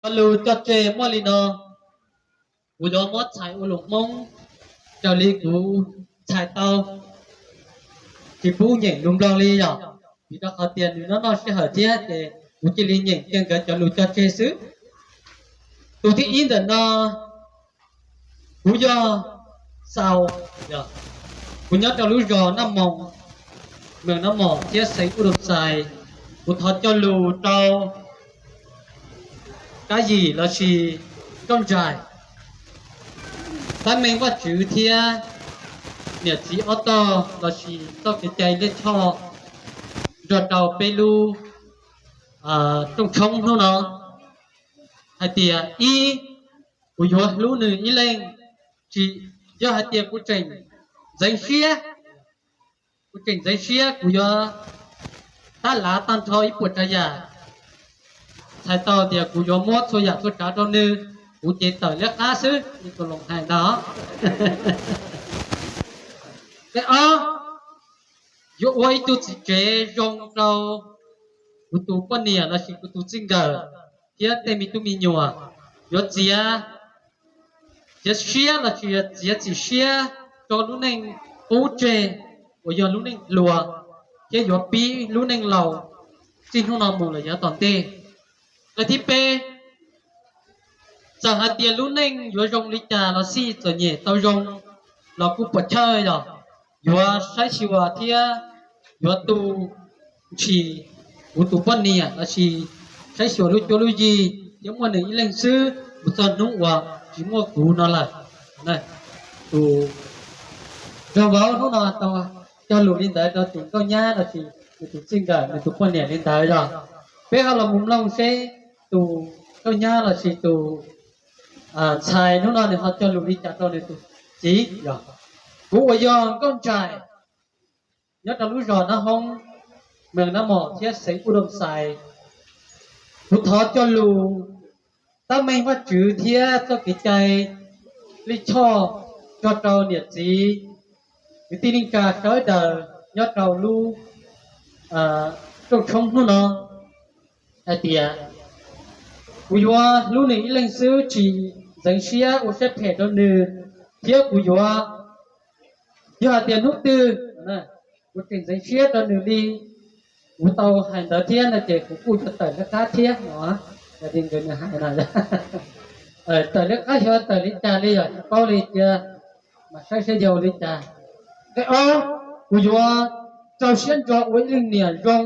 Cov lus cog tseg muaj li no, kuv yuav muab txhais ua lus Hmoob raws li kuv txhais tau, tsis pub nyeem lus Nplog li yom, vim rau qhov tias nws noj noj sij hawm thiab ces kuv cia li nyeem kiag nkawd cov lus cog tseg xwb. Tus thib ib ntawm no, kuv yog Xaus, kuv nyob rau lub zos Naj Moos, mees Naj Mom thiab xeev Uj Doo Xais. Kuv thov cog lus rau Kab Yim lossis Nkauj Ntsais, tab meeg Vaj Tswv thiab niam txiv ob tog lossis txoj kev cai Liaj Choj nrog rau peb lub rooj tshoob hnub no hais tias, ib, kuv yuav hlub nws ib leeg, tsis, yog hais tias kuv tseem ntxeev siab, kuv tseem ntxeev siab kuv yuav tab lav tag nrho ib puas tsav yam, txhais tau tias kuv yuav muab txhua yam txhua tsav rau nws, kuv ces tawm liab qab xwb li tus Loos hais ntag. Tej ob, yuav ua ib tug txiv tsev zoo rau kuv tus poj niam lossis kuv tus txij nkawm thiab tej me tub me nyuam. Yuav txiav, txiav siab lossis txiav txim siab rau lub neej qub tseg uas yog lub neej hluas, thiab yuav pib lub neej laus txij hnub no mus lawm yav tom ntej. Qhov thib peb, txawm hais tias lub neej yuav zoo li cas los xij, txom nyem tau zoo los kuj puas chawj yog yuav saib xyuas thiab yuav tu ntshis kuv tus poj niam lossis saib xyuas lub cuab lub yig thiab muaj nws ib leeg xwb mus txog hnub uas tsis muaj kuv no lawm. Tus nraug vauv hnub no tau cog lus li ntawd rau tus nkauj nyab lossis nws tus txij nkawm nws tus poj niam li ntawd yog. Peb ho los mus mloog seb tus nkauj nyab lossis tus ntxhais hnub no nws ho cog lus li cas rau nws tus txiv yog. Kuv uas yog Nkauj Ntsais, nyob rau lub zos Nab Hoob, mees Nab Mom thiab xeev Uj Doo Xais. Kuv thov cog lus tab meeg Vaj Tswv thiab txoj kev cai Liaj Choj nrog rau niam txiv kwv tij neej tsa sawv daws nyob rau lub rooj tshoob hnub no hais tias, kuv yuav hlub nws ib leeg xwb, tsis ntxeev siab ua siab phem rau nws, thiab kuv yuav, yog hais tias hnub twg kuv tseem ntxeev siab rau nws li kuv tau hais ntawd thiab no ces kuv kuj yuav tawm liab qab thiab no. Yog li nkawd nws hais no, tawm liab qab xyov tawm li cas li yog tsis paub li cia mas saib saib yog ua li cas. Tej ob, kuv yuav rau siab ntso ua ib leeg niam zoo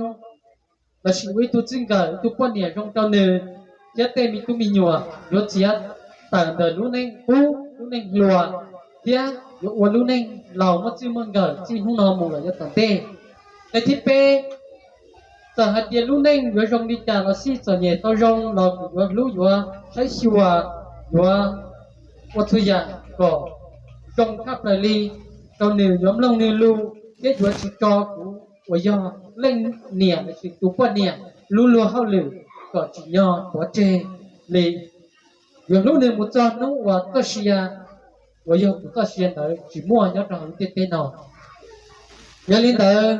lossis ua ib tug txij nkawm ib tug poj niam zoo rau nws thiab tej me tub me nyuam, yuav txiav tawm ntawm lub neej qub lub neej hluas thiab yuav ua lub neej laus muaj txij muaj nkawm txij hnub no mus lawm yav tom ntej. Tej thib peb, txawm hais tias lub neej yuav zoo li cas los xij, txom nyem tau zoo los kuv yuav hlub yuav saib xyuas, yuav ua txhua yam kom zoo tshaj plaws li rau nws, yuav mloog nws lus thiab yuav tsis tso kuv uas yog leej niam lossis tus poj niam lub luag hauj lwm kom tsim nyog pov tseg li. Yuav hlub nws mus txog hnub uas txoj sia uas yog kuv txoj sia ntawd tsis muaj nyob rau hauv lub ntiaj teb no. Yog li ntawd,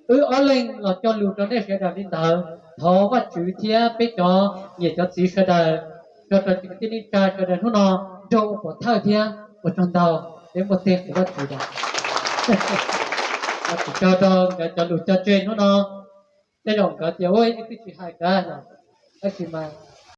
wb ob leeg los cog lus rau nej sawv daws li ntawd, thov Vaj Tswv thiab peb cov niam cov txiv sawv daws, nrog rau cov kwv tij neej tsa sawv daws hnub no nrog ua pov thawj thiab ua tsaug ntau, peb muaj tej qhov Vaj Tswv ntawd. Ua tsaug rau nkawd cov lus cog tseg hnub no. Tej zaum nkawd tias ua ib twb tsis hais kawg no, tab sis mas